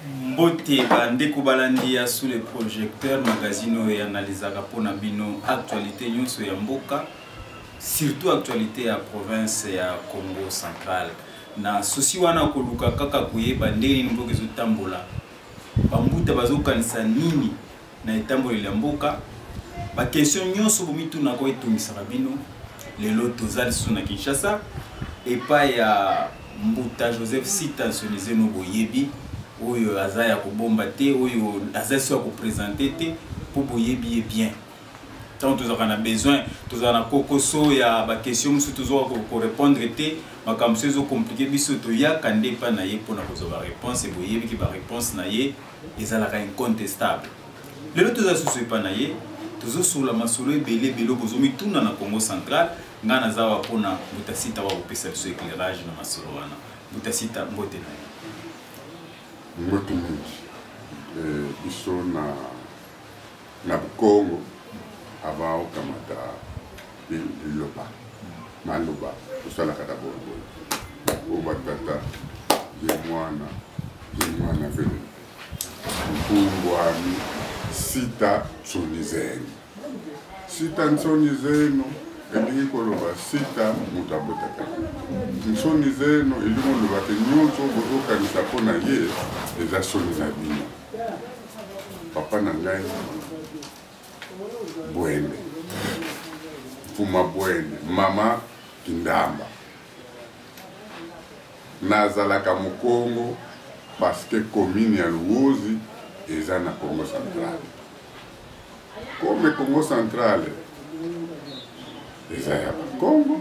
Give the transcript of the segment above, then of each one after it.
Mbote ba ndeko balandi ya sous le projecteur magazine oyo eanalizaka mpo na bino actualité nyonso ya mboka surtout actualité ya province ya Congo central na souci wana koluka kaka koyeba ndenge nini mboka ezotambola bambuta bazokanisa nini na etamboleli ya mboka bakestion nyonso bomitunaka oyo etungisaka bino lelo toza lisusu na kinshasa epai ya mbuta joseph sita nsonizeno boyebi oyo aza ya kobomba te oyo aza so ya kopresente te mpo boyebi ye bien ntango tozalaka na besoin tozala na kokoso ya baquestion mosusu tozwaka korépondre te makambo mosusu ezokomplike biso toyaka nde epai na ye mpo na kozwa baréponse boyebiki baréponse na ye ezalaka incontestable lelo toza susu epa na ye tozosolola masolo ebele ebele bozomituna na congo central ngai naza awa mpona mbutasita wa kopesa biso éclairage na masolo wana mbutasita mbote na yo mbote mingi eh, biso na na bukongo avant okamata liloba maloba tosalaka dabord boye oyo batata ye mwana ye mwana vele mpumbwami sita nsoni zenu sita nsoni zenu elingi koloba sita moto abotaka nsoni zenu elingi koloba te nyonso bozokanisa mpo na ye eza soni na bino papa na ngai bwene mfuma bwene mama kindamba nazalaka mokongo parce que commune ya luozi eza na congo central comme congo central eza ya bakongo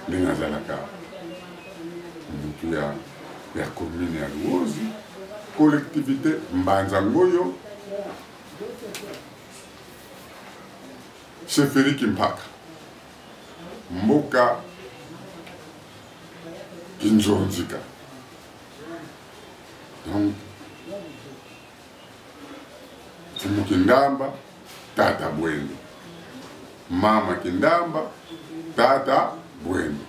ndenge azalaka motu ya, ya commune ya luozi collectivité mbanza ngoyo chefferie kimpaka mboka kinzonzika donc mfumu kindamba tata bwende mama kindamba tata bwende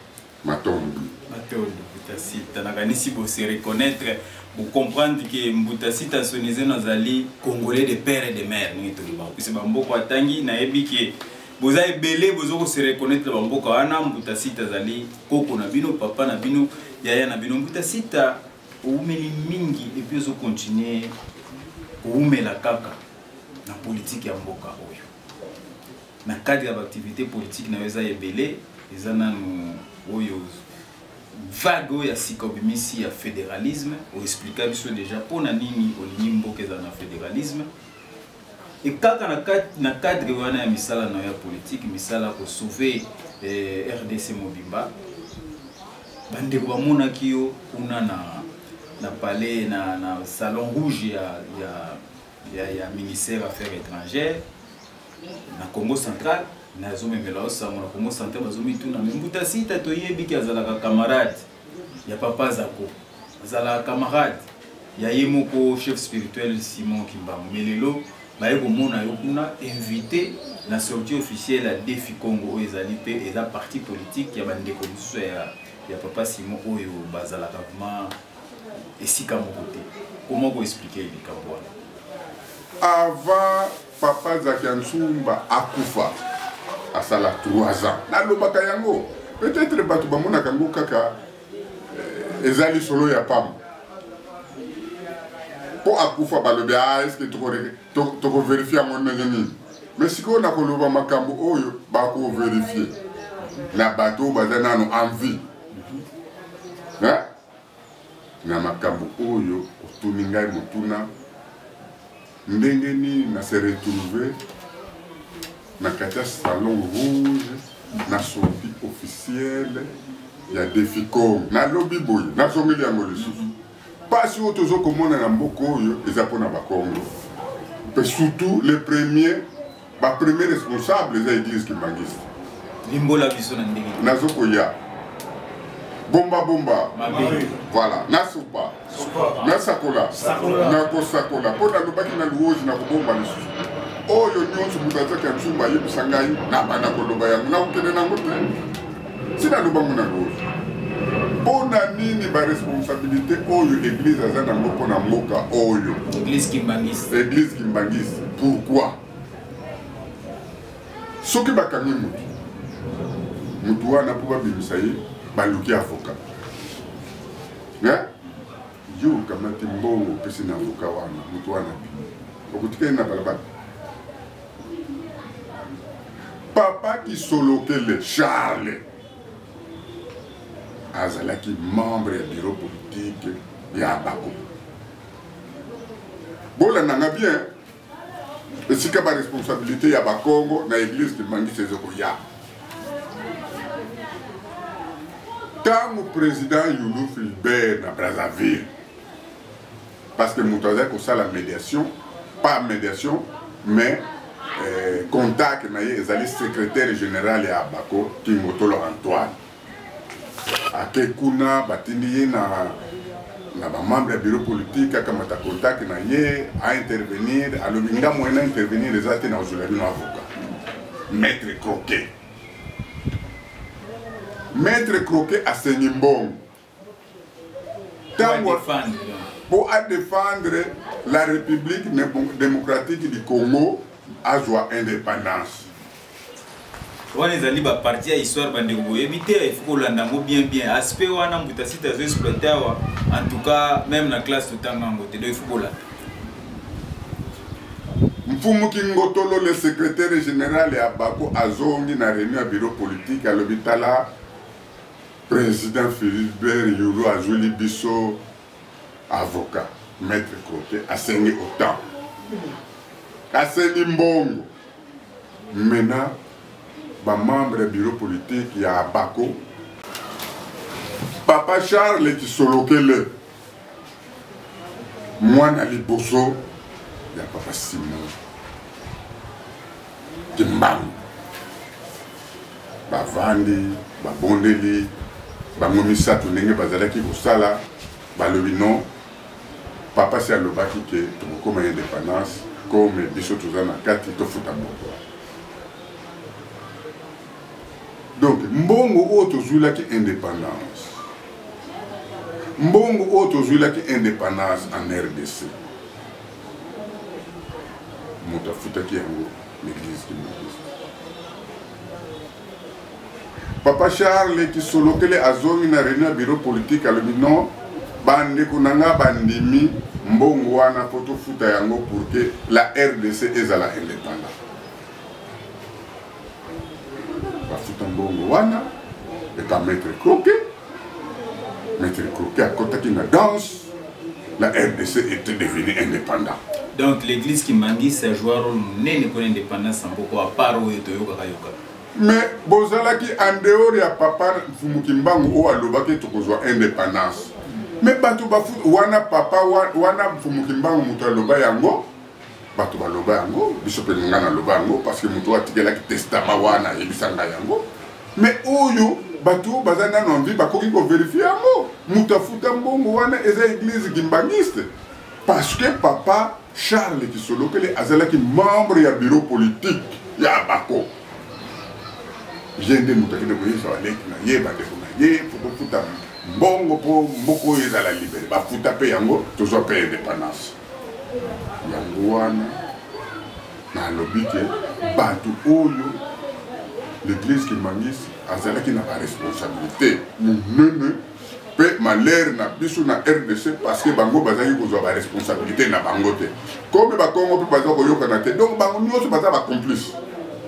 matondo matondo mbuta nakanisi bose reconnaître bocomprendre ke mbuta sita sonizeno azali congolais de père et de mère ndenge tolobaka puise bamboka atangi nayebi ke boza ebele bozo kose reconnaître bamboka wana mbuta sita azali koko na bino papa na bino yaya na bino mbuta sita owumeli mingi epuis ozocontinue kowumela kaka na politike ya mboka oyo na cadre ya baactivité politique na yo eza ebele eza nanu oyo vague oyo ya sika obimisi ya fédéralisme oexplika biso déjà mpo na nini olingi mboka ezala na fédéralisme e kaka na, na cadre wana ya misala na yo ya politique misala kosauve eh, rdc mobimba bandeko bamonaki yo kuna na, na palais na, na salon rouge ya, ya, ya, ya ministère affaires étrangères na congo central nazomemela yo sango na congo central bazomituna me mbuta sita toyebi ke azalaka camarade ya papa zako azalaka camarade ya ye moko chef spirituel simon kimbangu me lelo baye komona yo kuna invité na sortie officielle ya defi congo oyo ezali mpe eza parti politique ya bandeko mosusu ya, ya papa simon oyo bazalaka vraiment esika moko te comment koexplike likambo wana avant papa zakia nsumba akufa asala 3 ans nalobaka yango peut-être bato bamonaka yango kaka eh, eza lisolo ya pamba mpo akufa balobi ah, eske tokoverifie yango ndenge nini me sikoyo nakoloba makambo oyo bakoverifie na bato oyo baza nano en vie na makambo oyo otuni ngai motuna ndenge nini na se retrouve na kati ya salon rouge na sortie officielle ya deficom nalobi boye nazongeli yango lisusu mpasi oyo tozo komona na mboka oyo eza mpo na bakongo mpe surtout le premier ba premier responsable eza église kimbangiste limbola biso na ndenge nazokoya bomba bomba voilà nasupa nasakola nakosakola mpo nalobaki na luozi nakobomba lisusu oyo nyonso moto azaki ya nsumba ayebisa ngai nabanda koloba yango nakokende nango te si nalobango na luozi Mpo na nini baresponsabilité oyo église aza nango mpo na mboka oyo? Église Kimbanguiste. Église Kimbanguiste, pourquoi? Soki bakangi motu, motu wana mpo babimisa ye baluki avocat. Yo okamati mbongo opesi na avocat wana, motu wana okotika ye na balabala. Papa Kisolokele Charles azalaki membre ya bureau politique ya Abako. Bolanda nga bien, esika ba responsabilité ya Bakongo na église Kimbanguiste ezokoya. Ntango président Youlou Philbert na Brazzaville, parce que moto azali kosala médiation, pas médiation, mais contact na ye ezali secrétaire général ya Abako, Kingotolo Antoine. Ake kuna batindi ye na bamembre ya bureau politique, akamata contact na ye, a intervenir, alobi nga moyen na intervenir eza te, na kozwela bino avocat. Maître Croquet. Maître Croquet asengi mbongo. Tango po a défendre la République démocratique du Congo azwa indépendance. Wana ezali ba partie ya histoire bandeko boyebi te, il faut kolanda yango bien bien. Aspect wana mbuta sita azo exploiter awa, en tout cas même na classe totanga yango te, donc il faut kolanda. Mfumu Kingotolo, le secrétaire général ya Abako, azongi na réunion ya bureau politique, alobi tala président Philibert Youlou azweli biso avocat maître Croquet, asengi autant, asengi mbongo. Maintenant ba membre ya bureau politique ya Abako, papa Charles Kisolokele, mwana liboso ya papa Simon Kimbangu, bavandi babondeli bango misato ndenge bazalaki kosala, balobi non, papa si alobaki ke tokokoma indépendance comme biso toza na kati tofuta mbongo. Donc mbongo oyo tozwilaki indépendance, mbongo oyo tozwilaki indépendance en RDC, moto afutaki yango l'église kimbanguiste. Papa Charles Kisolokele azongi na réunion ya bureau politique, alobi non, bandeko na nga bandimi mbongo wana po tofuta yango pour que la RDC ezala indépendant. Bafuta mbongo wana epa Maître Croquet. Maître Croquet akotaki na danse, la RDC était devenue indépendante. Donc l'église Kimbanguiste a joué un rôle monene pour l'indépendance en boko, à part oyo toyokaka yoka. Mais bozalaki en dehors ya papa Mfumu Kimbangu oyo alobaki tokozwa indépendance. Mais bato bafu wana papa wana Mfumu Kimbangu moto aloba yango, bato baloba yango, biso pe nga naloba yango parce que moto atikelaki testament wana ayebisa ngai yango. Mais oyo bato baza nano en vie bakoki kovérifier yango. Moto afuta mbongo wana eza église kimbanguiste parce que papa Charles Kisolokele azalaki membre ya bureau politique ya Abako. Ye nde moto akende koyebisa baleki na ye, bandeko na ye, po kofuta mbongo po mboka oyo ezala libere. Bafuta pe yango, tozwa pe indépendance. Yango wana nalobi ke bato oyo l'église kimbanguiste azalaki na ba responsabilité monene pe malheur na biso na RDC parce que bango bazalaki kozwa ba responsabilité na bango te. Comme ba Congo pe baza koyokana te, donc bango nyonso baza ba complice.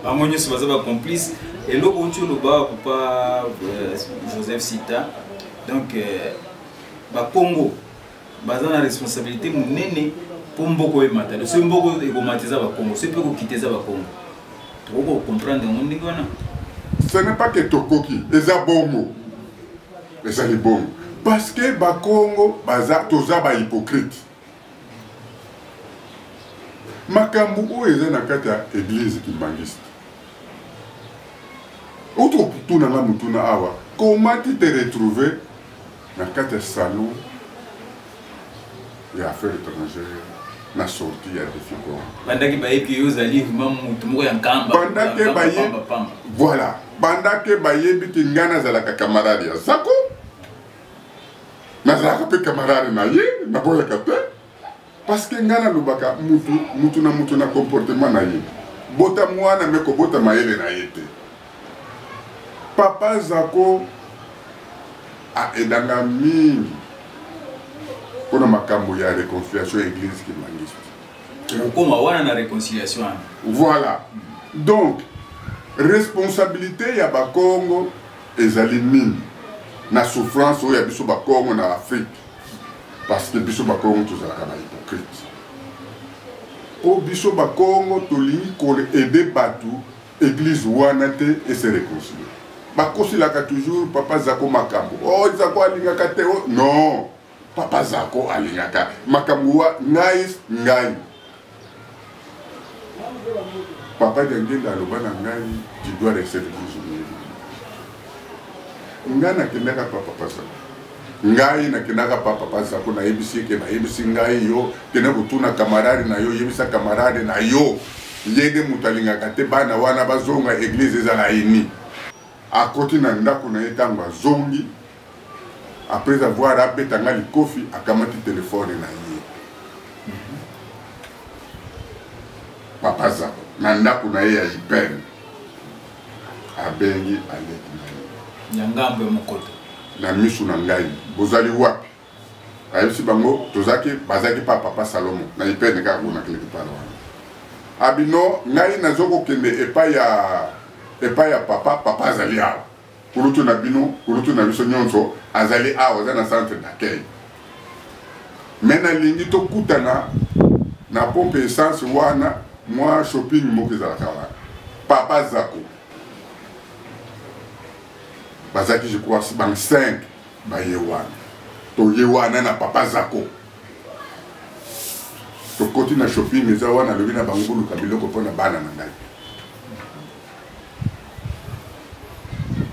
Bango nyonso baza ba complice. Eloko outi oloba papa Joseph Sita, donc ba Congo baza na responsabilité monene po mboko oyo emata. Donc soki mboko ekomata eza ba Congo, soki pe kokita eza ba Congo. Tokoki comprendre yango ndenge wana. Ce n'est pas que tokoki, eza bongo. Ezali bongo. Parce que ba Congo baza toza ba hypocrite. Makambo oyo eza na kati ya église kimbanguiste. Outre kotuna nga motuna awa, comment tu te retrouver na kati ya salon ya affaires étrangères na sortie ya défi Congo? Bandaki bayebi yo ozali vraiment motu moko ya nkamba. Bandaki Nkamba, bayebi, pamba, pamba. Voilà. Bandaki bayebi ke nga nazalaka camarade ya Zako. Nazalaka mpe camarade na ye, naboyaka te. Parce que ngai nalobaka mutu, mutu na mutu na comportement na ye. Bota mwana me kobota mayele na ye te. Papa Zako aedanga mingi mpona makambo ya réconciliation ya église kimbanguiste. Tokokoma wana na réconciliation wana. Voilà. Donc responsabilité ya bakongo ezali nini na souffrance oyo ya biso bakongo na Afrique? Parce que biso bakongo tozalaka ba hypocrite. Po biso bakongo tolingi ko aider bato église wana te et se réconcilier. Bakosilaka toujours papa Zako makambo. Oh Zako alingaka te. Oh non. Papa Zako alingaka makambo wa ngai ngai. Papa Diangenda aloba na ngai tu dois rester prisonnier. Ngai nakendaka pa papa Zako. Ngai nakendaka pa papa Zako nayebisi ye ke bayebisi ngai yo kende kotuna camarade na yo yebisa camarade na yo ye nde moto alingaka te bana wana bazonga eglise ezala uni. Akoti na ndako na ye ntango azongi après avoir abeta nga likofi akamati telefone na ye papa Zako na ndako na ye ya Ipene abengi aleki na ye ya ngambo ya mokoto na misu na ngai bozali wapi ayebisi bango tozaki bazaki pa papa Salomo na Ipene kaka kuna quelque part wana abino ngai nazo kokende epai ya epai ya papa papa azali awa kulutu na bino kulutu na biso nyonso azali awa aza na centre d'accueil me nalingi tokutana na pompe essence wana mwa shopping moko ezalaka wana papa Zako bazalaki je crois bang 5 baye wana toye wana na papa Zako tokoti na shopping eza wana alobi na bango boluka biloko mpo na bana na ngai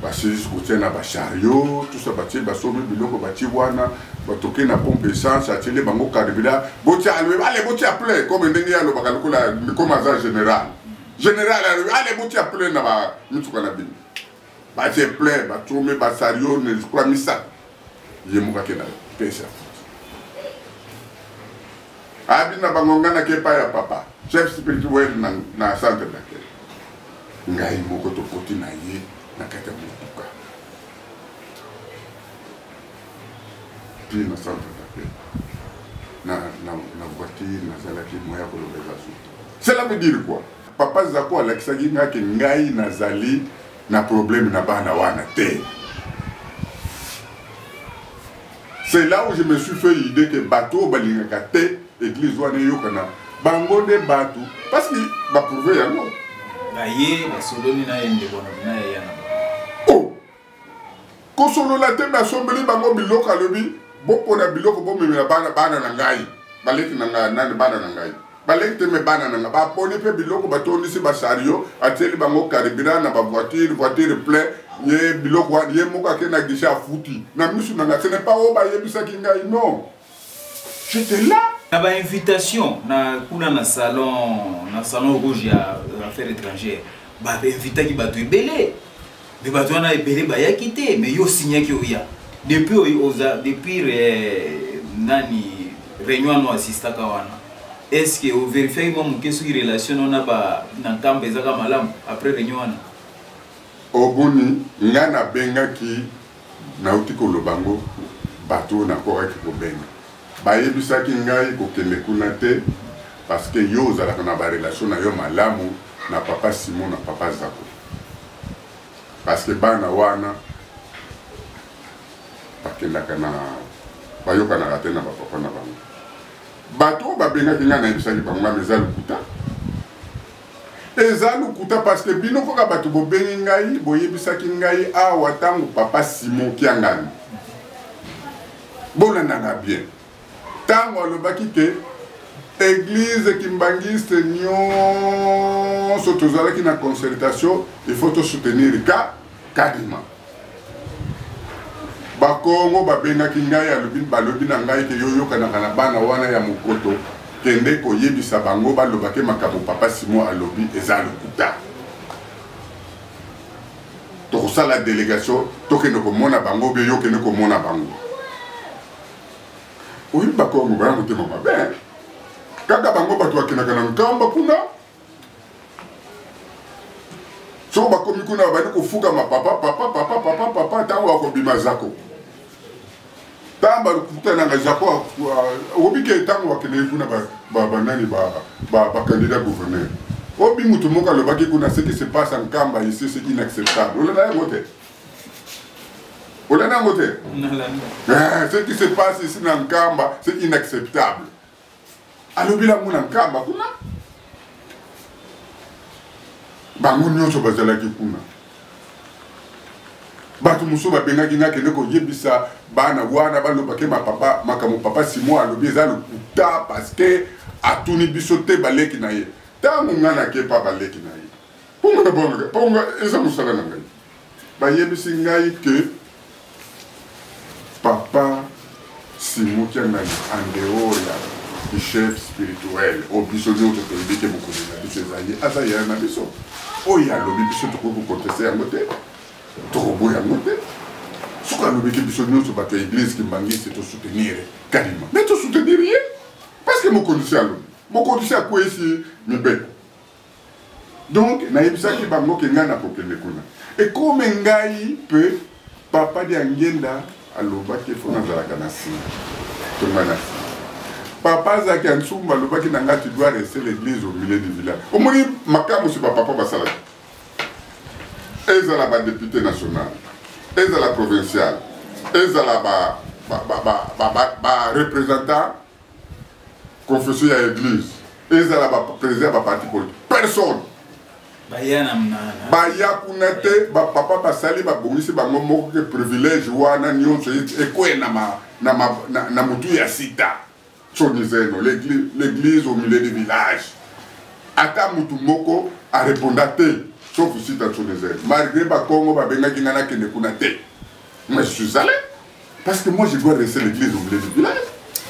basilisi kotia na bachario tusa batie basombi biloko batie wana batoke na pompe essence atieli bango carburant botia alobi ale botia plein comme ndenge ye alobaka lokola comme aza général général alobi ale botia plein na ba mituka na bino batie plein batome basario ne je crois misato ye moko akenda pesa abi na bango ngai nake epai ya papa chef spirituel na, na centre d'accueil ngai moko tokoti na ye na kati ya motuka ti na centre d'accueil na, na, na voiture nazalaki moya koloba eza suki cela veut dire quoi papa Zako alakisaki ngai ke ngai nazali na problème na bana wana te. C'est là où je me suis fait idée que bato balingaka te église wana eyokana bango nde bato parce que baprouve yango baye basololi na ye ndeko na ye ya na oh kosolola te basombeli bango biloko alobi bopona biloko bomemela bana bana na ngai baleki na ngai nani bana na ngai baleki te me bana na ngai baponi mpe biloko batondisi basario atieli bango carburant na bavoiture voiture plein ye biloko wana ye moko ake na guichet afuti na misu na ngai ce n'est pas oyo bayebisaki ngai non j'étais là na bainvitation na kuna na salon na salon rouge ya affaires étrangères bainvitaki bato ebele mais bato wana ebele bayaki te mais yo osignaki oya depuis oyo oza depuis eh, nani réunion wana oassistaka wana est ce que overifiaki mwa moke soki relation no na ba na nkamba ezaka malamu après réunion wana oboni ngai nabengaki nauti koloba ngo bato oyo nakokaki kobenga bayebisaki ngai kokende kuna te parce que yo ozalaka na barelation na yo malamu na papa Simon na papa Zako parce que bana wana bakendaka na bayokanaka te na bapapa na bango bato oyo babengaki ngai nayebisaki bango ngam eza lokuta eza lokuta parce que bino kaka bato bobengi ngai boyebisaki ngai awa ntango papa Simon Kiangani bolandanga bien ntango alobaki ke église kimbanguiste nyonso tozalaki na concertation il faut tosoutenir ka Kadima bakongo babengaki ngai alobi balobi na ngai ke yo oyokanaka na bana wana ya mokoto kende koyebisa bango baloba ke makambo papa Simon alobi eza lokuta tokosala délégation tokende komona bango be yo okende komona bango. Oyebi bakongo baya motema mabe. Kaka bango bato bakendaka na Nkamba kuna. Soko bakomi kuna babandi kofukama papa papa papa papa papa ntango bakobima zako. Ntango bakutanaka zako okobi ke ntango bakendeki kuna banani bacandidat gouverneur. Obi moto moko alobaki kuna ce qui se passe en Nkamba ici c'est inacceptable. Olanda yango te. Olanda yango te. Ce qui se passe ici na Nkamba c'est inacceptable. Alobi lango na Nkamba kuna. Bango nyonso bazalaki kuna. Bato mosusu babengaki nga kende koyebisa bana wana balobake ma papa makambo papa Simon alobi eza lokuta parce que atuni biso te baleki na ye. Ntango nga nakepa baleki na ye mpo nga nabangaka mpo nga eza mosala na ngai, bayebisi ngai ke papa Simon Kiangani en dehors ya chef spirituel oyo biso nyonso toyebi ke mokonzi na biso eza ye, aza yaya na biso oyo alobi biso tokoki kokonteste yango te, tokoboya yango te. Soki alobi ke biso nyonso bato ya église Kimbanguiste tosoutenir Kadima, mais tosoutenir ye parce que mokonzi si alobi, mokonzi si akweyisi mibeko. Donc nayebisaki bango ke ngai nakokende kuna. Ekome ngai pe papa Diangienda alobaki fo nazalaka na nsima, tonga na nsima. Papa azalaki ya Nsumba alobaki na ngai tu dois rester l'église au milieu du village. Omoni makambo si bapapa basalaki, ezala ba député national, ezala provincial, ezala ba représentant confession ya église, ezala ba président ya ba parti politique, personne baya na baya kuna te. Bapapa basali babongisi bango moko ke privilège wana nyonso ekweya na motu ya sita Sonizeno, l'église au milieu du village. Ata mutu moko areponda te sauf sita Sonizeno, malgré bakongo babengaki ngai nakende kuna te, mais je suis allé parce que moi je dois rester l'église au milieu du village.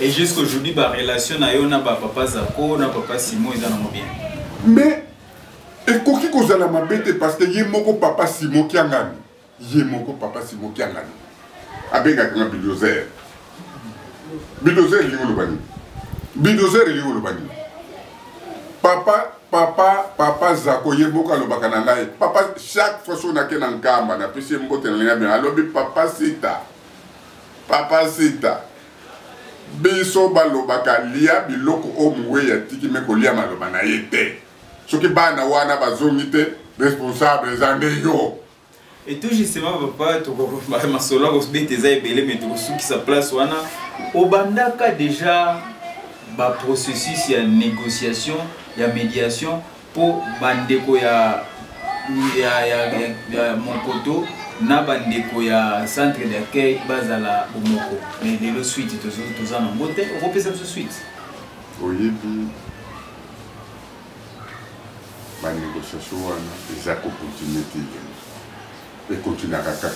Et jusqu'aujourd'hui ba relation na yo na ba papa Zako na papa Simon eza nango bien? Mais ekoki kozala mabe te parce que ye moko papa Simon Kiangani, ye moko papa Simon Kiangani abengaka nga bulldozer. Bulldozer elingi koloba nini? Bulldozer elingi koloba nini? Papa, papa, papa Zako ye moko alobaka na ngai papa chaque fois soki nake na Nkamba napesi ye mbote na linga bien, alobi papa Sita, papa Sita, biso balobaka lia biloko oyo mowei atiki me kolia maloba na ye te. Soki bana wana bazongi te, responsable eza nde yo. Et tout justement papa, masolo ya kobeta eza ebele, mais tokosukisa place wana. Obandaka déjà ba processus ya négociation, ya médiation po bandeko ya Monkoto na bandeko ya centre d'accueil bazala bomoko. Mais lelo suite toza nango te, okopesa biso suite? Oyebi ba négociation wana eza kocontinue te, ekontinuaka kaka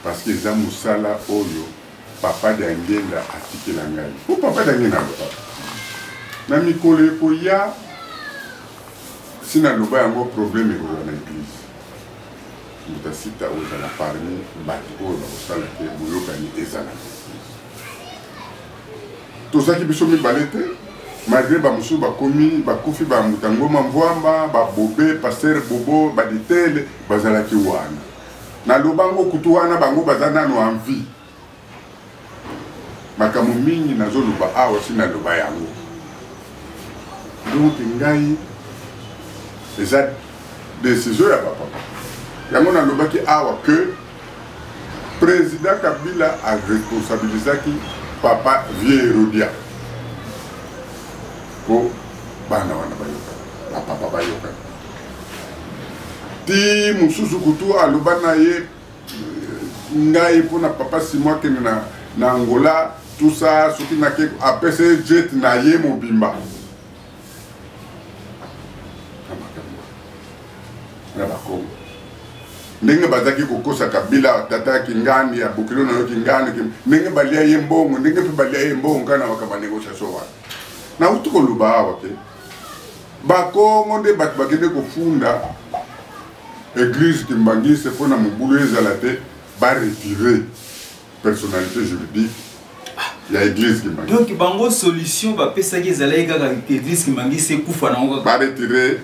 parce que eza mosala oyo papa Diangienda atikela ngai. Po papa Diangienda alobaka na mikolo ekoya, si naloba yango problème ekozala na église. Moto asita ozala parmi bato oyo bakosala te boyokani ezala na église. Tozalaki biso mibale te, malgré bamosusu bakomi bakufi, ba Mbuta Ngoma Mvwamba, babobe pasteur Bobo baditele bazalaki wana. Naloba ngo kutu wana bango baza nano en vie. Makambo mingi nazoloba awa si naloba yango. Donc ngai eza décision ya bapapa yango nalobaki awa que président Kabila a responsabilisaki papa vieux Herodia po bana wana bayoka, bapapa bayoka ti mosusu kutu aloba na ye ngai mpona papa Simon akende na Angola tout ça, soki nake apesa ye jet na ye mobimba na bakongo ndenge bazaki kokosa Kabila tata ya Kingani ya bokilo na yo Kingani, ndenge balia ye mbongo, ndenge mpe balia ye mbongo kaka na makambo ya négociation wana. Nauti koloba awa te bakongo nde bato bakende kofunda église Kimbanguiste mpona mobulu ezala te, baretire personnalité juridique. Ya église Kimbanguiste. Donc bango solution bapesaki ezalaki kaka église Kimbanguiste ekufa nango kaka. Baretirer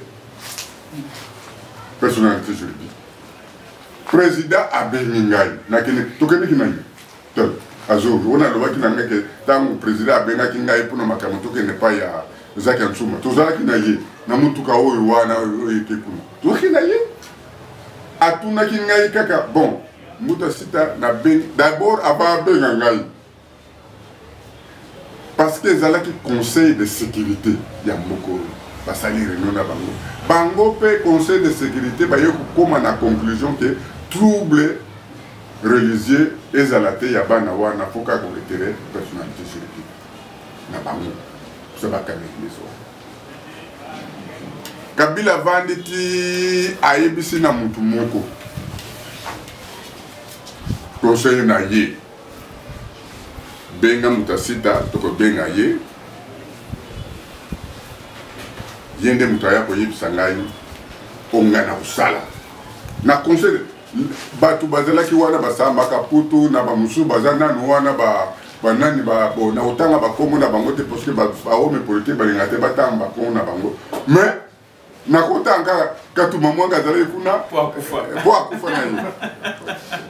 personnalité juridique. Président abengi ngai, nakende, tokendeki na ye te azongi wana. Alobaki na ngai ke ntango président abengaki ngai mpona makambo, tokende epai ya Zaki ya Nsuma, tozalaki na ye na motuka oyo wana oyo eke kuna, tozalaki na ye. Atunaki ngai kaka: "Bon, Mbuta Sita, nabengi d'abord." Avant abenga ngai, parce que ezalaki conseil de sécurité ya mboka oyo, basali réunion na bango. Bango mpe conseil de sécurité baye kokóma na conclusion ke trouble religieux ezala te ya bana wana, faut kaka koretirer personnalité juridique na bango, so bakanga église wana. Kabila avandi ti ayebisi na mutu moko, conseil na ye: "Benga moto asita." Tokobenga ye, ye nde moto aya koyebisa ngai o ngai na kosala na conseil. Bato bazalaki wana, basambaka putu na bamosusu baza nanu wana, banani bo na kotanga bakombo na bango te, parce que bahomme politique balingaka te batanga bakombo na bango. Mais nakotanga kaka Katuma Mwanga azalaki kuna po akufa. Po akufa na ye.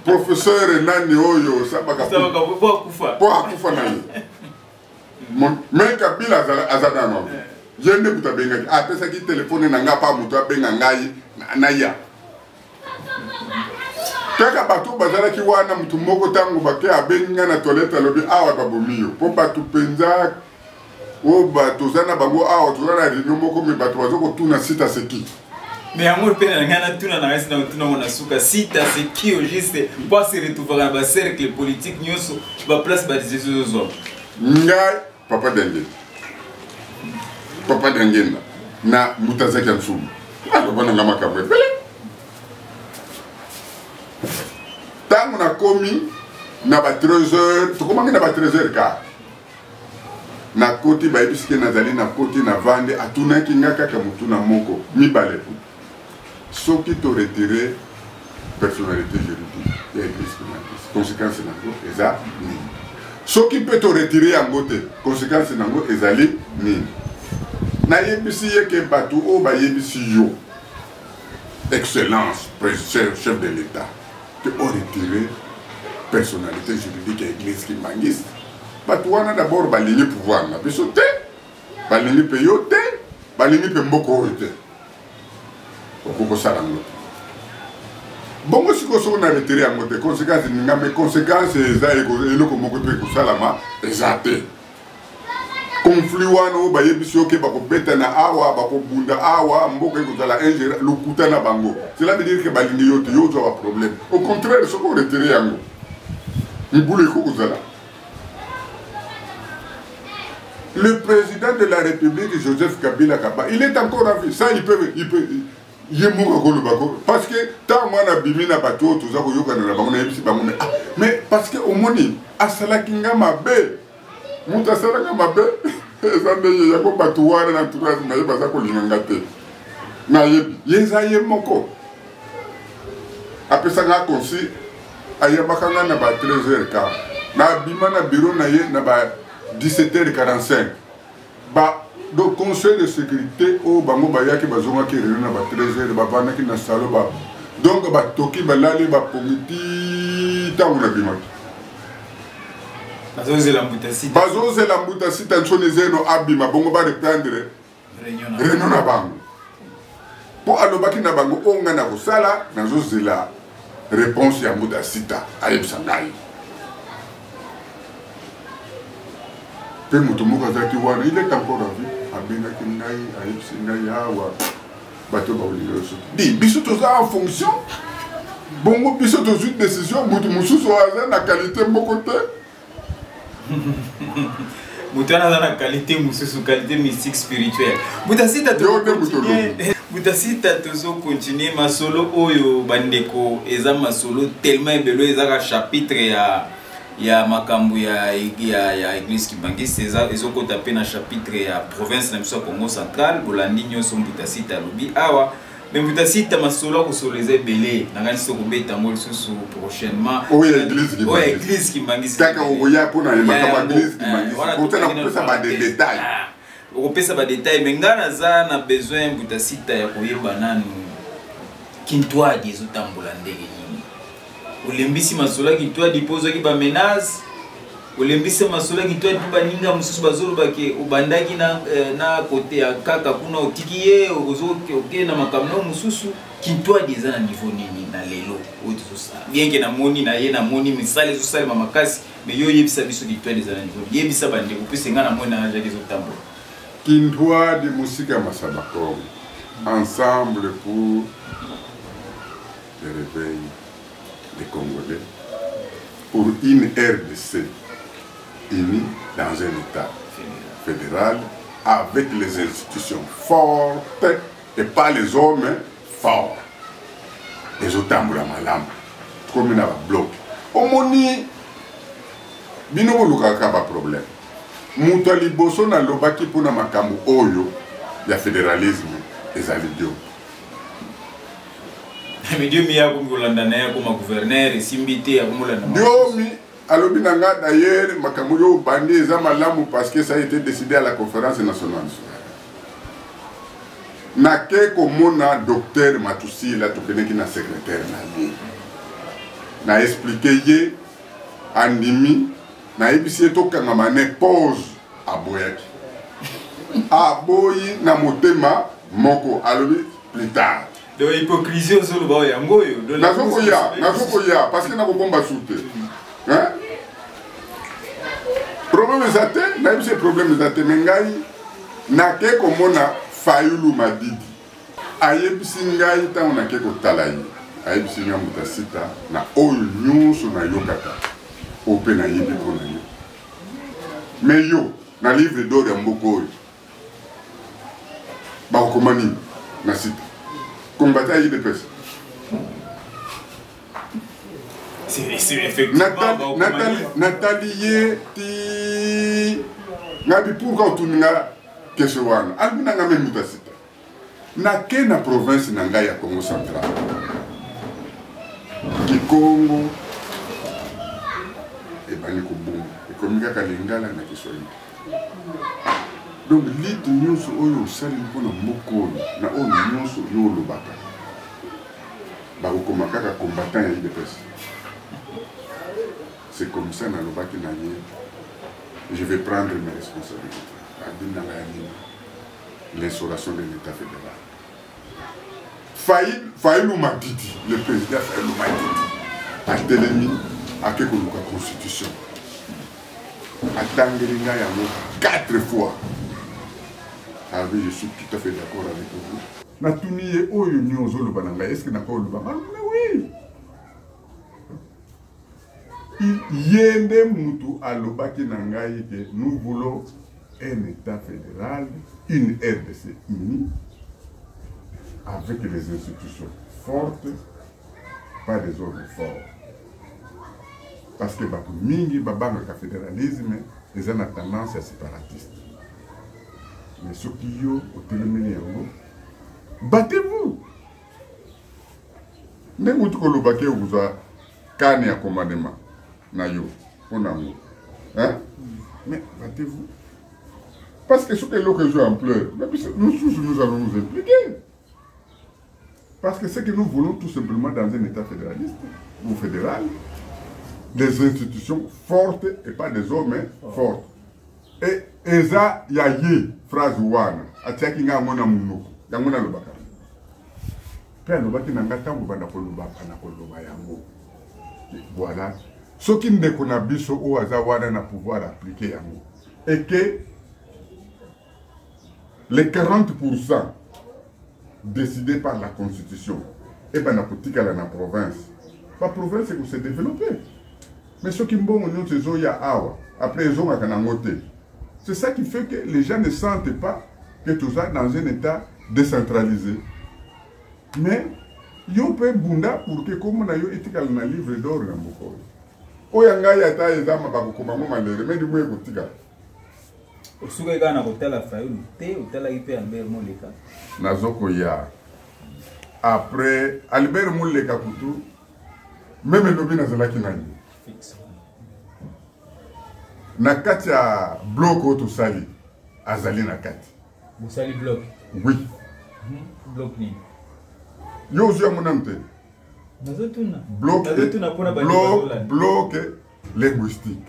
Professeur nani oyo Sabaka. Sabaka po akufa. Po akufa na ye. Mais Kabila aza nano, ye nde moto abengaki, apesaki telefone na ngai mpa moto abenga ngai na ya kaka bato bazalaki wana. Motu moko, ntango bake, abengi ngai na toilette, alobi: "Awa babomi yo, mpo bato mpenza oyo toza na bango awa, toza na réunion moko, mais bato baza kotuna Sita seki." Mais yango mpe na ngai natuna na ngai si na kotuna ngo na suka: Sita c'est qui au juste, mpo ase retrouvaka na bacercle politique nyonso, baplace, badécision ezozwa? Ngai, papa Denge, papa Dengenda na moto azaki ya Nsumu, aloba na nga makambo ebele. Ntango nakomi na ba 13 heures, tokomaki na ba 13 heures quart, nakoti, bayebisi ke nazali. Nakoti, navandi, atunaki nga kaka motuna moko, mibale: soki toretirer personnalité juridique ya église kimbanguiste, conséquence nango eza nini? Soki mpe toretirer yango te, conséquence nango ezali nini? Nayebisi ye ke bato oyo bayebisi yo, excellence chef de l'État, ke oretirer personnalité juridique ya église kimbanguiste, bato wana d'abord balingi pouvoir na biso te, balingi mpe yo te, balingi mpe mboka oyo te. Okoki kosala yango te. Bongo sikoyo, soki na retirer yango te, conséquence ninga? Mais conséquence eza eloko moko mpe ekosalama eza te. Conflit wana oyo bayebisi yo ke bakobetana awa, bakobunda awa, mboka ekozala ingéré, lokuta na bango. Cela veut dire ke balingi yo te, yo ozwa baproblème. Au contraire, soki oretirer yango, mbula ekoki kozala. Le président de la République, Joseph Kabila Kaba, il est encore en vie. Ça, il peut, ye moko akoloba ko, parce que ntango mwana abimi na bato oyo toza koyokana na bango, nayebisi bango: "Mais, ah, mais parce que omoni asalaki nga mabe, moto asalanga mabe eza ndenge yango." Bato wana na entourage na ye baza kolinga nga te, nayebi ye, eza ye moko apesanga consi. Ayambaka nga na ba 13 heures quart, nabima na bureau na ye na ba 17 heures 45. Ba donc conseil de sécurité oyo, bango bayaki, bazongaki réunion na ba 13 heures, bavandaki na salon ba, donc batoki, balali, bapongi ti ntango nabimaki. Bazozela Mbuta Sita. Bazozela Mbuta Sita Nsoni Zeno abima, bongo bareprendre réunion na bango, mpo alobaki na bango: "Oyo ngai na kosala, nazozela réponse ya Mbuta Sita ayebisa ngai." Mpe moto moko azalaki wana, il est encore en vie, abengaki ngai, ayebisi ngai: "Awa bato bakolinga yo soki di biso toza en fonction, bongo biso tozwi décision, moto mosusu aza na qualité moko te." Moto wana aza na qualité mosusu, qualité mystique, spirituelle. Mbuta Sita, Mbuta Sita, tozocontinuer masolo oyo. Bandeko, eza masolo tellement ebele, ezaka chapitre ya makambo ya église kimbanguiste, eza ezokota mpe na chapitre ya province na biso ya Congo Central. Bolandi nyonso Mbuta Sita alobi awa. Mais mbuta sita, masolo akosolo eza ebele, nakanisi tokobeta yango lisusu prochainement. Oyo ya église. Oyo ya église Kimbanguiste. Kaka okoya mpona makambo ya église Kimbanguiste, kotala kopesa badétails. Okopesa badétails, mais ngai naza na besoin, mbuta sita, ya koyeba nanu Kintwadi ezotambola ndenge nini. Olembisi masolo ya Kintwadi mpo ozwaki bamenace? Olembisi masolo ya Kintwadi mpo baninga mosusu bazoloba ke obandaki na kote ya kaka kuna, otiki ye, oke na makambo na mosusu? Kintwadi eza na niveau nini na lelo oyo tozosala? Bien ke namoni na ye, namoni misala ezosalema makasi, mais yo oyebisa biso, Kintwadi eza na niveau, yebisa bandeko mpese ngai namoni na jaki ezotambola. Kintwadi mosika Masabakom, ensemble pour le réveil des Congolais, pour une RDC unie dans un État fédéral avec les institutions fortes et pas les hommes forts. Ezotambola malamu, tokomi na bablocs. Omoni, bino bolukaka baproblème. Moto ya liboso nalobaki mpona makambo oyo ya fédéralisme ezali Dio. Mais Diomi akomi kolanda na ye, akoma gouverneur, esimbi te, akomi kolanda. Diomi alobi na nga d'ailleurs, makambo oyo obandi eza malamu parce que ça a été décidé à la conférence nationale. Nake komona docteur Matusila, tokendeki na secrétaire na ye, na expliquer ye, andimi. Nayebisi ye tokangama ne pause, aboyaki, aboyi na motema moko, alobi plus tard. Donc hypocrisie ozoloba oyo yango oyo. Nazokoya, nazokoya parce que nakobomba su te. Hein? Problème eza te, nayebisi ye problème eza te, mais ngai nake komona Fayulu Madidi, ayebisi ngai ntango nake kotala ye, ayebisi ngai: moto asita na oyo nyonso nayokaka oyo mpe nayebi mpo na yo, mais yo na livre d'or ya mboka oyo bakokoma nini na site? Combattant ya UDPS. Natali ye ti ngabi: pourquoi otuni nga question wana? Alobi na nga: mais moto asita, nake na province na ngai ya Congo Central, Kikongo ebandi kobunga, ekomi kaka Lingala na Kiswahili. Donc lutte nyonso oyo osali mpona mboka oyo na oyo nyonso yo olobaka, bakokoma kaka combattant ya UDPS. C'est comme ça nalobaki na ye: je vais prendre mes responsabilités. Alobi na ngai ya nini? L'instauration de l'État fédéral. Fayulu Madidi, le président Fayulu Madidi atelemi, ake koluka constitution, atangeli ngai yango quatre fois, alobi: je suis tout à fait d'accord avec vous. Natuni ye: oyo nini ozoloba na ngai, est ce que nakoloba? Alobi: oui. Ye nde mutu alobaki na ngai ke nous voulons un État fédéral, une RDC unie avec les institutions fortes, pas des hommes forts, parce que bato mingi babangaka fédéralisme, eza na tendance ya séparatiste. Mais soki yo otelemeli yango, battez-vous. Ndenge uti koloba ke okozwa kane ya commandement na yo mpo na yango, hein? Mais battez-vous, parce que soki eloko ezwa ampleur, nous tous, nous allons nous impliquer, parce que ce que nous voulons tout simplement dans un État fédéraliste ou fédéral, des institutions fortes et pas des hommes forts. Et eza ya ye phrase wana atiaki ngai yango na monoko, yango nalobaka mpe. Alobaki na ngai ntango banda kolobaka na koloba yango, voilà, soki ndeko na biso oyo aza wana na pouvoir appliquer yango et que les 40 décidés par la constitution ebanda kotikala na province, baprovince ekose développer. Mais soki mbongo nyonso ezoya awa, après ezongaka nango te. C'est ça qui fait que les gens ne sentent pas que toza dans un État décentralisé. Mais yo mpe bunda pour que kombo na yo etikala na livre d'or na mboka oyo. Oyo ngai ata eza bakokoma ngo malere, mais dimwe ekotikala. Osukaki kaka na kotala Fayulu te, otalaki mpe Albert Moleka? Nazokoya. Après Albert Muleka kutu meme lobi nazalaki na ye na kati ya bloc oyo tosali, azali na kati. Bosali bloc? Oui. Bloc nini? Yo ozwi yango nanu te? Nazotuna. Bloc, Nazotuna mpona bandeko bazolanda. Bloc linguistique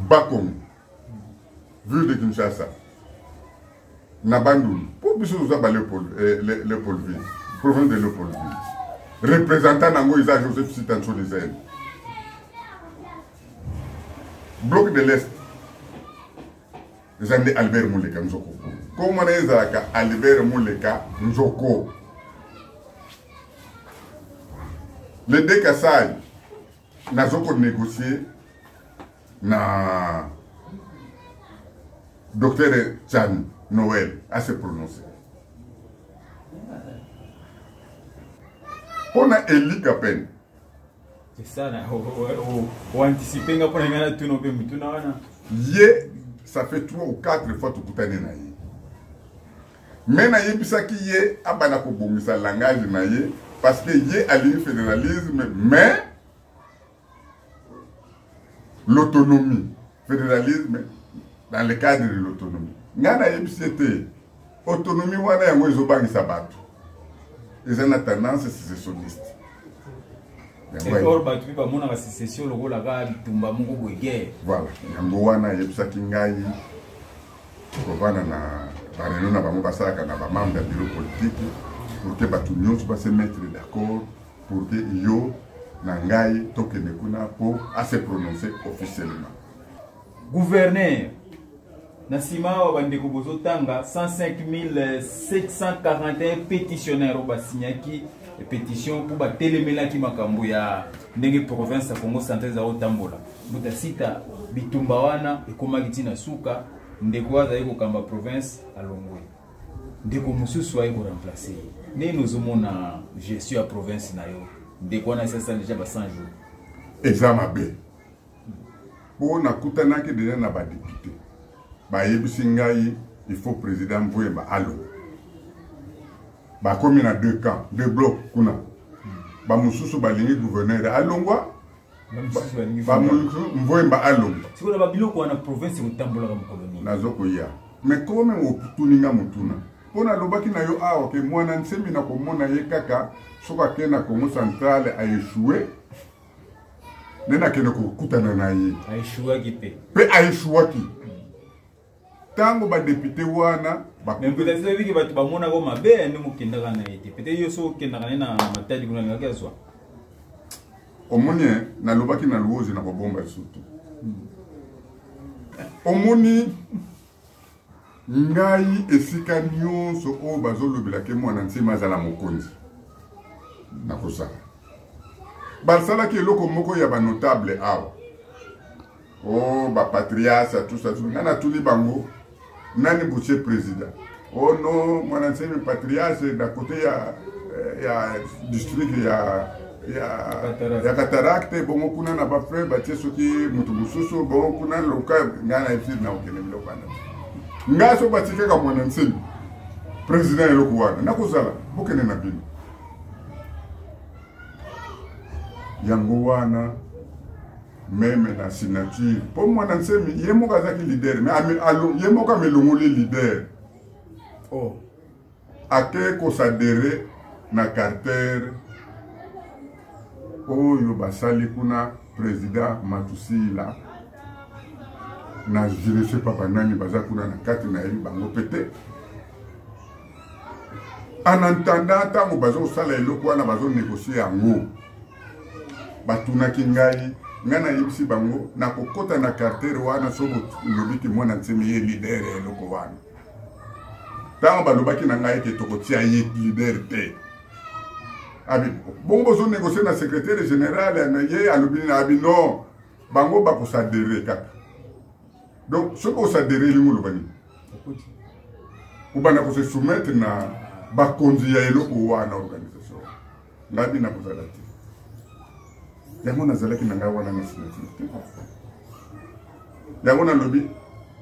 Bakongo, ville de Kinshasa na Bandundu, mpo biso toza ba Léopoldville, province de Léopoldville. Représentant nango eza Joseph Sita Nsoni Zen. Bloc de l'Est eza nde Albert Muleka Nzoko. Kombo na ye ezalaka Albert Muleka Nzoko. Le deux Kasai nazo ko négocier na docteur Chan Noël a se prononcer. Mpona Eli Kapen. C'est ça, na oanticipe nga mpona ngai natuna mpe motuna wana. Ye, ça fait 3 ou 4 fois tokutani na ye. Mais nayebisaki ye abanda kobongisa langage na ye parce que ye alingi fédéralisme, mais l'autonomie, fédéralisme dans le cadre de l'autonomie. Ngai nayebisi ye te, autonomie wana yango ezobangisa bato, eza na tendance sécessionniste. Or bato mpe bamonaka sécession lokola kaka bitumba moko boye, guerre. Voilà, yango wana ayebisaki ngai kovanda na baréunion na bango basalaka na bamembre ya bureau politique pour que bato nyonso ba se mettre d'accord pour que yo na ngai tokende kuna mpo a se prononcer officiellement. Gouverneur na nsima awa, bandeko bozotanga 105 741 pétitionnaire oyo basignaki pétition mpo batelemelaki makambo ya ndenge province ya Congo Central eza kotambola. Mbuta Sita, bitumba wana ekomaki ntina suka, ndeko oyo azali kokamba province alongwe, ndeko mosusu aye koremplace ye. Ndenge nozomona gestion ya province na yo, ndeko wana esasa deja ba 100 jours? Eza mabe, mpo nakutanaki deja na badéputé, bayebisi ngai il faut président Mvwemba alongwa. Bakomi na deux camps, deux blocs kuna. Bamosusu balingi gouverneur alongwa, bamosusu Mvwemba alongwa. Sikoyo na babiloko wana, province ekotambolaka mokolo nini? Nazokoya, mais comme otuni nga motuna, mpo nalobaki na yo awa ke Mwana Nsemi na komona ye kaka soki akei na Congo Central aéchoué, nde nakende kokutana na ye. Aéchouaki mpe. Mpe aéchouaki ntango badéputé wana. Mais peut-être oyebiki bato bamonaka mabe ndenge okendaka na ye te. Peut-être yo so okendaka ne na Matadi kuna, alingaki azwa. Omoni, nalobaki na Luozi na kobomba surtout. Omoni ngai esika nyonso oyo bazolobelaki Mwana Nsemi azala mokonzi, nakozala. Basalaki eloko moko ya banotable awa, o bapatriarche, tout ça. Ngai natuni bango: nani botie président? Oh non, Mwana Nsemi patriarche na côté ya district ya Cataracte. Bongo kuna na bafrère batie soki moto mosusu, bongo kuna loka. Ngai na yebisi na kokende biloko wana. Ngai so batie kaka Mwana Nsemi président, eloko wana nakozala, bokende na bino. Yango wana même na signature, mpo Mwana Nsemi ye moko azalaki leader, mais ye moko amelongoli leader. Oh. Ake koadhérer na carter oyo basali kuna, président Matusila na je ne sais pas banani baza kuna na kati, nayebi bango mpe te. En attendant, ntango bazosala eloko wana, bazonégocie yango, batunaki ngai. Ngai nayebisi bango nakokɔta na carter wana so bolobiki Mwana Nsemi ye leader ya eloko wana. Ntango balobaki na ngai ete tokotia ye leader te, abi bongo bozonégocie na secrétaire général na ye, alobi nini? Abi non, bango bakoadhérer kaka. Donc soki oadhérer, elingi oloba nini? Obanda kose soumettre na bakonzi ya eloko wana, organisation. Ngai bi nakozala te. Yango nazalaki na ngai wana na signature te. Yango nalobi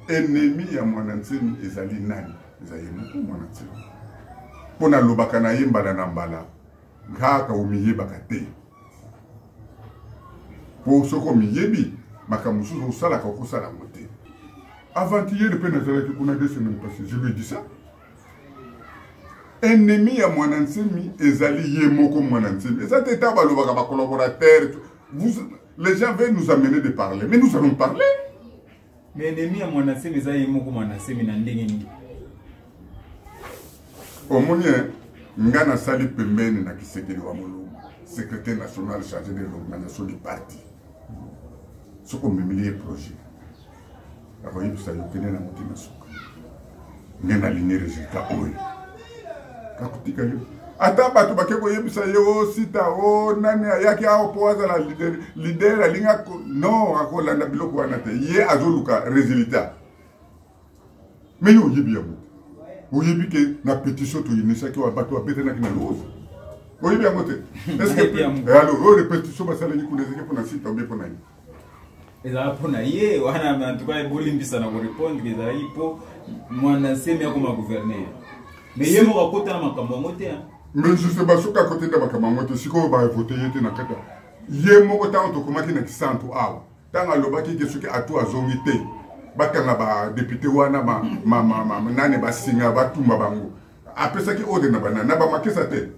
ennemi ya Mwana Nsemi ezali nani? Eza ye moko Mwana Nsemi. Mpo nalobaka na ye mbala na mbala, kaka omiyebaka te. Mpo soki omiyebi, makambo mosusu osalaka okosala yango te. Avant-hier mpe nazalaki kuna 2 semaines passées, je lui ai dit ça. Ennemi ya Mwana Nsemi ezali ye moko Mwana Nsemi. Eza te ntango balobaka bacollaborateur, les gens veulent nous amener de parler, mais nous allons parler. Mais ennemi ya Mwana Nsemi eza ye moko Mwana Nsemi na ndenge nini? Omoni, nga nasali pembeni na Tshisekedi wa Mulumba, secrétaire national chargé de l'organisation du parti. Soki omemeli ye projet, akoyebisa yo: kende nango te na suka, nde nalingi résultat oyo. Kakotika yo. Ata bato bake koyebisa ye o sita o nani ayaki awa mpo azala leader, leader alingi non, akolanda biloko wana te. Ye azoluka résultat. Mais yo oyebi yango, oyebi ke na pétition toyinisaki wa bato babetanaki na Luozi, oyebi yango te? Alors oyo répétition basalaki kuna ezalaki mpona sita obie mpona ye? Ezala mpona ye wana. En tout cas, bolimbisa na korépondre, ezalaki mpo Mwana Nsemi akoma gouverneur, mais ye moko akota na makambo yango te. Mais justement, soki akoti nde makambo yango te, sikoyo bavote ye te na kati ye moko. Ntango tokomaki na Kisantu awa, ntango alobaki ke soki atu azongi te, bakanga badéputé wana nani basinga batumba bango, apesaki ordre na banani? Na bamakesa te?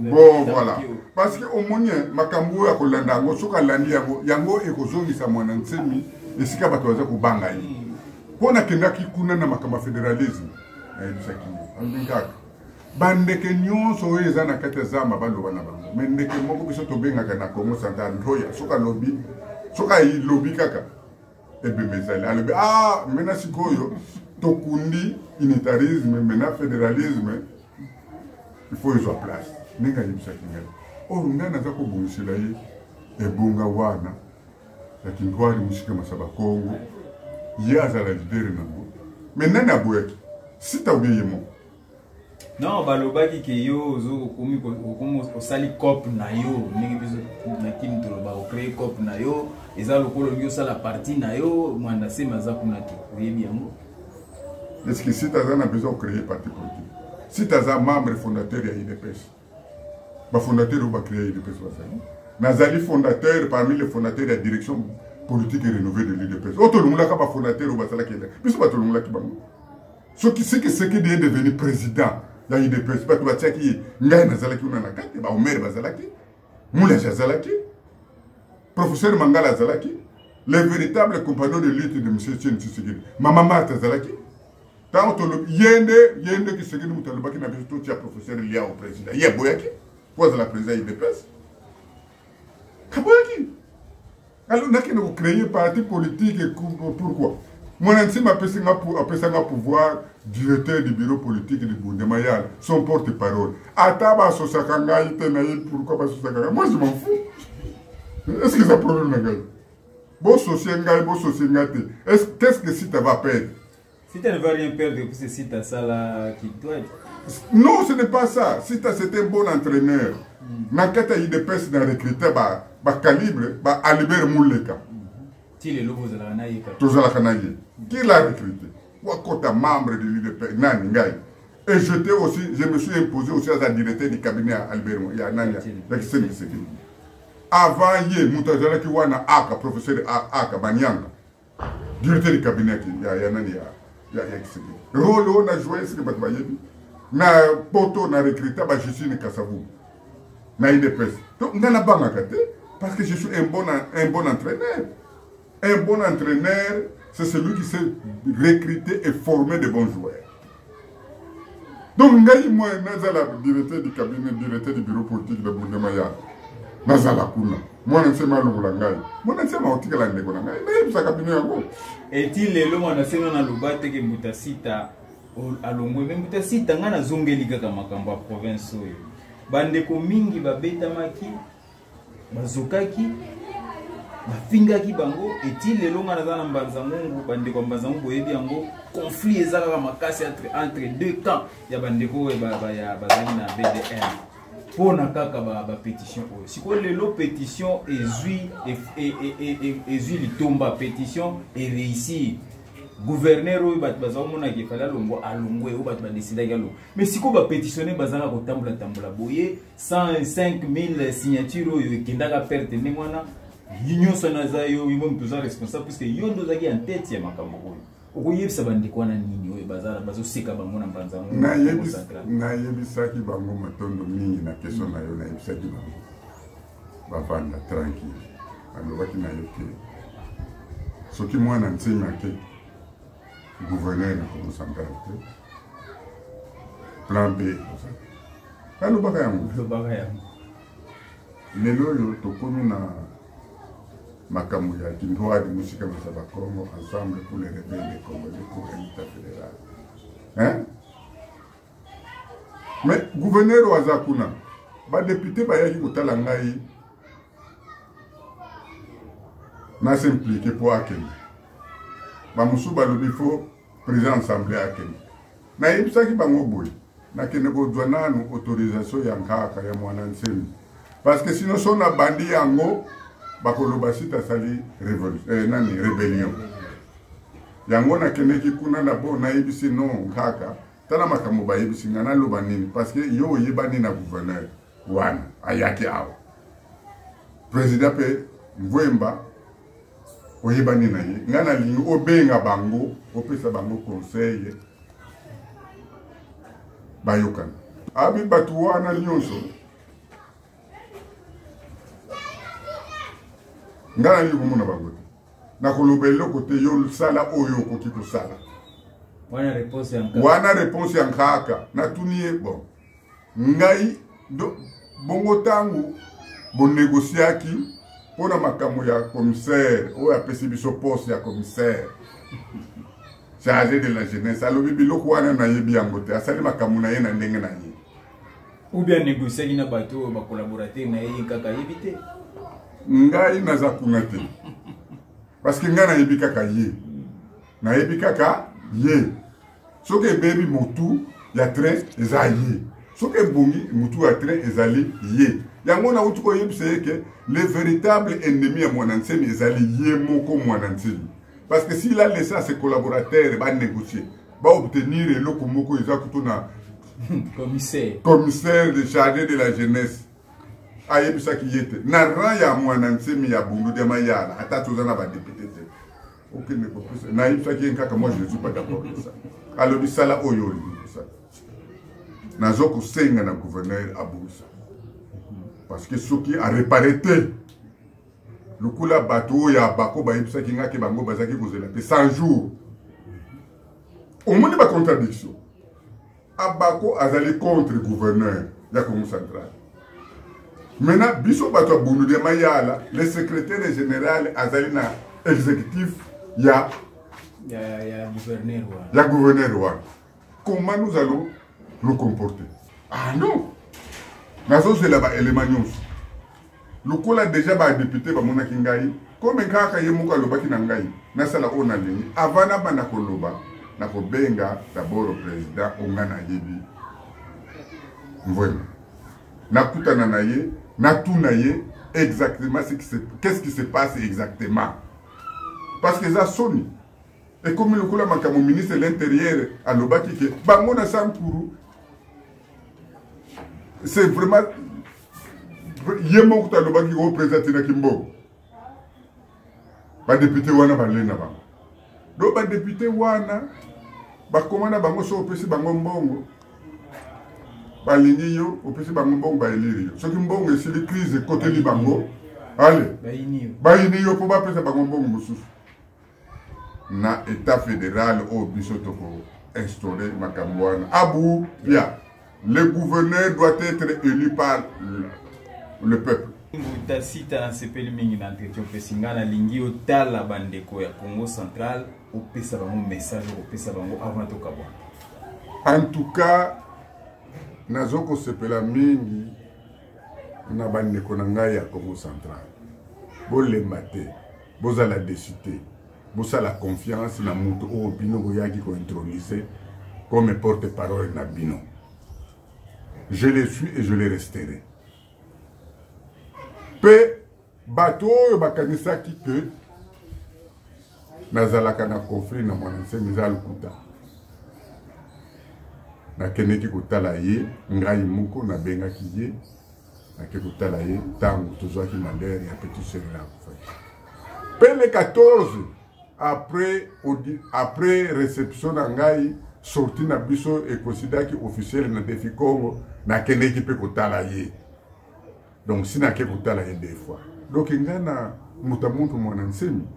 Bon, voilà, parce que omoni makambo oyo akolanda yango, soki alandi yango, yango ekozongisa Mwana Nsemi esika bato baza kobanga ye. Mpo nakendaki kuna na makambo ya fédéralisme, nayebisaki ye, alobi kaka bandeke nyonso oyo eza na kati ya zamba baloba na bango, mais ndeke moko biso tobengaka na Congo central ntoya, soki alobi, soki alobi kaka ebembe ezali. Alobi: ah, mena sikoyo tokundi unitarisme, mena fédéralisme il faut ezwa place. Ndenge ayebisaki ngai oyo, ngai naza kobongisela ye ebonga wana ya Kintwari Musika Masaba Kongo, ye azala leader nango. Mais nani aboyaki? Sita obie ye moko? Non, balobaki ke yo okomi osali cope na yo, ndenge biso na Kini toloba, ocréer cope na yo, eza lokola olingi osala parti na yo. Mwanda Nsemi aza kuna te, oyebi yango. Est ce que Sita aza na besoin ocréer parti politique? Sita aza membre fondateur ya UDPS. Bafondateur oyo bacréer UDPS bazali, nazali fondateur, parmi les fondateurs ya direction politique rénovée de l'UDPS oyo tolongolaka bafondateur oyo basalaki biso, batolongolaki bango. Soki Tshisekedi est devenu président ya UDPS, bato batiaki ye, ngai nazalaki kuna na kati. Baomere bazalaki, Moulage azalaki, professeur Mangala azalaki, le véritable compagnon de lutte de monsieur Etienne Tshisekedi, mama Marthe azalaki. Ntango tolobi, ye nde, ye nde Tshisekedi moto alobaki na biso totia professeur Liao président. Ye aboyaki po azala président UDPS, aboyaki. Alors nakende kocréer parti politique pourquoi? Mwana Nsima apesanga pouvoir, directeur du bureau politique de Bundema Yala, son porte parole. Ata basosaka ngai te na ye, pourquoi basosaka ngai? Moi, je m'en fous. Est ce que eza problème na ngai? Bososie ngai, bososie ngai te, qu'est ce que Sita va perdre? Sita ne va rien perdre puisque Sita sala Kintwadi. Non, ce n'est pas ça. Sita, c'est un bon entraîneur. Na kati ya UDPS, na recruter ba ba calibre, ba Albert Muleka. Ti lelo bozalaka na ye kaka? Tozalaka na ye. Qui l'a recruté? Wakota membre de l'UDPS. Nani? Ngai. Et j'étais aussi, je me suis imposé aussi à directeur du cabinet à Albert ya nani, ya Kiseni Tshisekedi. Avant ye, moto azalaki wana aka professeur aka Banyanga, directeur du cabinet ya nani, ya Tshisekedi. Rôle oyo na joué, esike bato bayebi na poto na recruter ba Justine Kasavubu na UDPS. Donc ngai nabangaka te parce que je suis un bon entraîneur. Un bon entraîneur, c'est celui qui sait recruter et former de bons joueurs. Donc ngai, moi, nazala directeur du cabinet, directeur du bureau politique de Bundema ya nazala kuna, Mwana Nsema alongola ngai, Mwana Nsema otikala ndeko na ngai, nayebisaka bino yango. Eti lelo Mwana Nsema naloba teke Mbuta Sita alongwe. Mais Mbuta Sita, ngai nazongeli kaka makambo ya province oyo. Bandeko mingi babetamaki, bazokaki, bafingaki bango. Eti lelo ngai naza na Mbanza Ngungu, bandeko ya Mbanza Ngungu boyebi yango, conflit eza kaka makasi entre deux camps ya bandeko oyo bazali na BDM mpona kaka bapétition oyo. Sikoyo lelo pétition ezwi litomba, pétition eréussir. Gouverneur oyo bato baza komonaka efali alongwa, alongwe, oyo bato badesidaki alongwa. Mais sikoyo bapetitionne bazalaka kotambola tambola boye 105 000 signature oyo ekendaka perte ndenge wana nyonso. Naza yo yo moto oza responsable, puisque yo nde ozalaki en tête ya makambo oyo. Okoyebisa bandeko wana nini oyo bazoseka bango na mbanza? Nayebisaki bango matondo mingi na question na yo. Nayebisaki bango bavanda tranquille. Alobaki na yo te, soki Mwana Nsemi ake gouverneur na Kongo Central te, plan B kozala. Alobaka yango. Alobaka yango. Lelo oyo tokomi na makambo ya Kindwadi mosika na Bakongo, Ensemble pour le réveil des Congolais, pour un état fédéral, hein? Mais gouverneur oyo aza kuna, badéputé bayaki kotala ngai nas'impliquer mpo akende. Bamosusu balobi fo président assemblée akende. Nayebisaki bango boye: nakende kozwa nanu autorisation ya Nkaka ya Mwana Nsemi, parce que sinon so nabandi yango, bakoloba site asali nani, rébellion. Yango nakendeki kuna na bo nayebisi non, Nkaka, tala makambo bayebisi ngai, naloba nini? Parce que yo oyebani na gouverneur wana ayaki awa, président mpe Mvwemba oyebani na ye. Ngai nalingi obenga bango, opesa bango conseil, bayokana. Abi bato wana nyonso, ngai nalingi komona bango te, nakoloba eloko te, yo sala oyo okoki kosala. Wana réponse ya Nkaka. Wana réponse ya Nkaka. Natuni ye: bon, ngai bongo ntango bonégociaki mpona makambo ya commissaire oyo apesi biso poste ya commissaire chargé de la jeunesse, alobi biloko wana nayebi yango te, asali makambo na ye na ndenge na ye. Ou bien négociaki na bato oyo bacollaborateur na ye, kaka ayebi te. Ngai naza kuna te, parce que ngai nayebi kaka ye, nayebi kaka ye. Soki ebebi, motu ya train eza ye. Soki ebongi, motu ya train ezali ye. Yango nauti koyebisa ye ke le véritable ennemi ya Mwana Nsemi ezali ye moko Mwana Nsemi, parce que s'il a laissé à ses collaborateurs banégocier, baobtenir eloko moko eza kutu na commissaire. Commissaire de chargé de la jeunesse, ayebisaki ye te na rang ya Mwana Nsemi ya Bundu dia Mayala, ata toza na badéputé te, okende kopesa. Nayebisaki ye kaka: moi, je ne suis pas d'accord de ça. Alobi: sala oyo olingi kosala. Nazo kosenga na gouverneur abongisa, parce que soki aréparer te, lokola bato oyo ya bako bayebisaki nga ke bango bazalaki kozela te 100 jours. Omoni bacontradiction? Abako azali contre gouverneur ya Congo Central. Maintenant biso bato ya Bundu ya Mayala, le secrétaire général azali na exécutif ya ya gouverneur wana. Ya gouverneur wana. Comment nous allons nous comporter? Ah non, nazozela baélément nyonso. Lokola déjà badéputé bamonaki ngai comme kaka ye moko alobaki na ngai nasala oyo nalingi, avant nabanda koloba, nakobenga d'abord président oyo ngai nayebi Mvwema, nakutana na ye, natuna ye exactement ce qui se, qu'est-ce qui se passe exactement, parce que eza soni. Ekomi lokola makambo ministre de l'Intérieur alobaki ke bango na Sankuru. C'est vraiment ye moko to alobaki oyo président atinaki mbongo. Badéputé wana balena bango. Donc badéputé wana bakoma na bango, soki opesi bango mbongo, balingi yo, opesi bango mbongo, baélire yo. Soki mbongo esili, crise ekoteli bango, ale bayini yo mpo bapesa bango mbongo mosusu. Na état fédéral oyo biso toko instaurer makambo wana, abu pia le gouverneur doit être élu par le peuple. Mbuta Sita, nasepeli mingi na entretien opesi ngai. Nalingi otala bandeko ya Congo Central, opesa bango message okopesa bango avant tokabwana. En tout cas, nazo kosepela mingi na bandeko na ngai ya Congo Central. Bolemba te, bozala déçus te, bosala confiance na moto oyo bino boyaki kointroniser comme porte parole na bino. Je le suis et je le resterai. Mpe bato oyo bakanisaki ke Nazalaka na conflit na Mwana Nsemi, eza lokuta. Nakendeki kotala ye ngai moko, nabengaki ye, nake kotala ye ntango tozwaki malheur ya petit sœur na akufaki. Mpe le 14 après, après réception na ngai, sortie na biso ekosidaki officiel na Defi Congo, nakendeki mpe kotala ye. Donc si nake kotala ye deux fois. Donc ngai na moto ya muntu Mwana Nsemi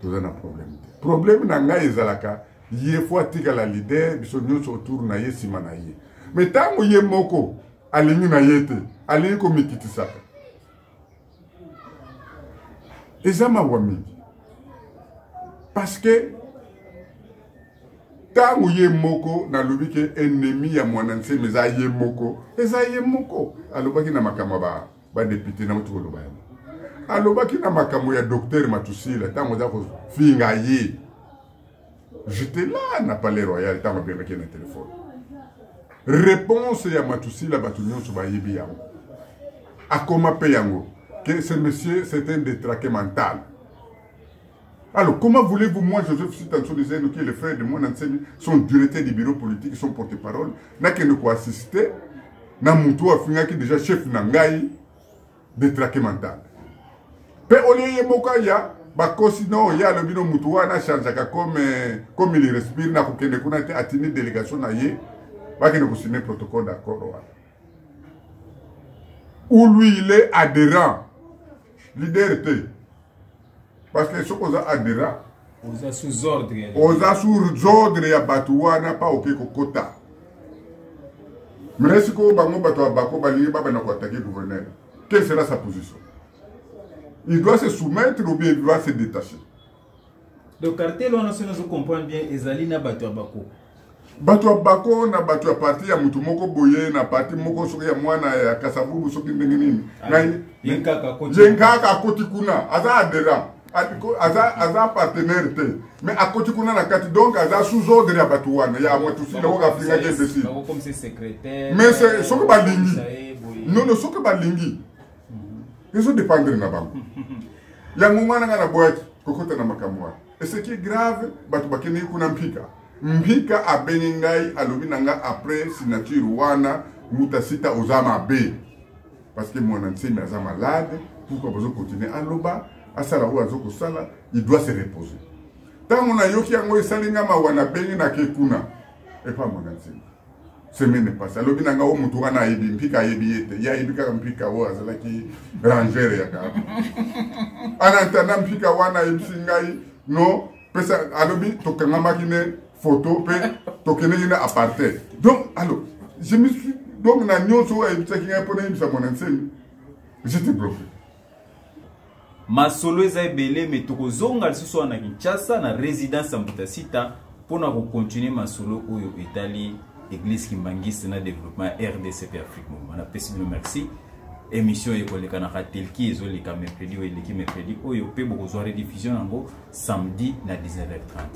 toza na problème te. Problème na ngai ezalaka ye fo atikala leader, biso nyonso autour na ye, nsima na ye. Mais ntango ye moko alingi na ye te, alingi komikitisaka, eza mawa mingi. Parce que ntango ye moko nalobi ke ennemi ya Mwana Nsemi eza ye moko, eza ye moko alobaki na makambo ya badepute, nauti koloba yango, alobaki na makambo ya docteur Matusila ntango aza kofinga ye. J'étais là na Palais Royal ntango abengaki na telefone. Réponse ya Matusila bato nyonso bayebi yango, akoma mpe yango que ce monsieur, c'est un détraqué mental. Alors, comment voulez-vous, moi, Joseph Sita Nsoni Zeno, qui est le frère de Mwana Nsemi, son directeur du bureau politique, son porte-parole, nakende koassister na mutu afingaki déjà chef na ngai détraqué mental? Mpe olie ye moko aya bakosi no ye alobi no mutu wana achangeaka comme il respire, na kokende kuna te, atindi délégation na ye bakende kosigner protocole d'accord wana où lui il est adhérent, leader te, parce que soki oza adhérent, oza sous ordre. Oza sous ordre ya bato wana pa oke kokota. Mais sikoyo bango bato ya bako balingi babanda koattaquer gouverneur, quelle sera sa position? Il doit se soumettre ou bien il doit se détacher? Donc cartel wana, soki nazo comprendre bien, ezali na bato ya bako. Bato ya bako na bato ya parti ya motu moko boye, na parti moko soki ya mwana ya Kasavubu, soki ndenge nini. Ye nkaka akoti kuna, aza adhérent, aza partenaire te, mais akoti kuna na kati, donc aza sous ordre ya bato wana ya Matusila oyo afingaki imbécile. Mais soki balingi nono, soki balingi, ezodépendre na bango. Yango wana nga naboyaki kokota na makambo wana. Et ce qui est grave, bato bakendeki kuna, Mpika, Mpika abengi ngai, alobi na nga après signature wana: "Muta Sita, oza mabe, parce que Mwana Nsemi aza malade. Pourquoi bazocontinuer aloba, asala oyo azokosala? Il doit se reposer." Ntango nayoki yango, esali nga mawa. Nabengi, nake kuna epa Mwana Nsemi semaine passée. Alobi na nga o motu wana ayebi Mpika, ayebi ye te, ye ayebi kaka Mpika oyo azalaki ranger ya kaka en attendant. Mpika wana ayebisi ngai no pesa, alobi tokangamaki ne photo mpe tokendeki na aparté. Donc alors je me suis, donc na nyonso oyo ayebisaki ngai mpo nayebisa Mwana Nsemi, j'étais bloqué. Masolo eza ebele, me tokozonga lisusu wana na Kinshasa, na résidence ya Mbuta Sita, mpona kocontinuer masolo oyo etali église kimbanguiste na développement ya RDC mpe Afrique mobimba. Napesi bino merci. Émission ekoleka na Ratelki, ezoleka mercredi oyo eleki, mercredi oyo mpe bokozwa rediffusion yango samedi na 19h30.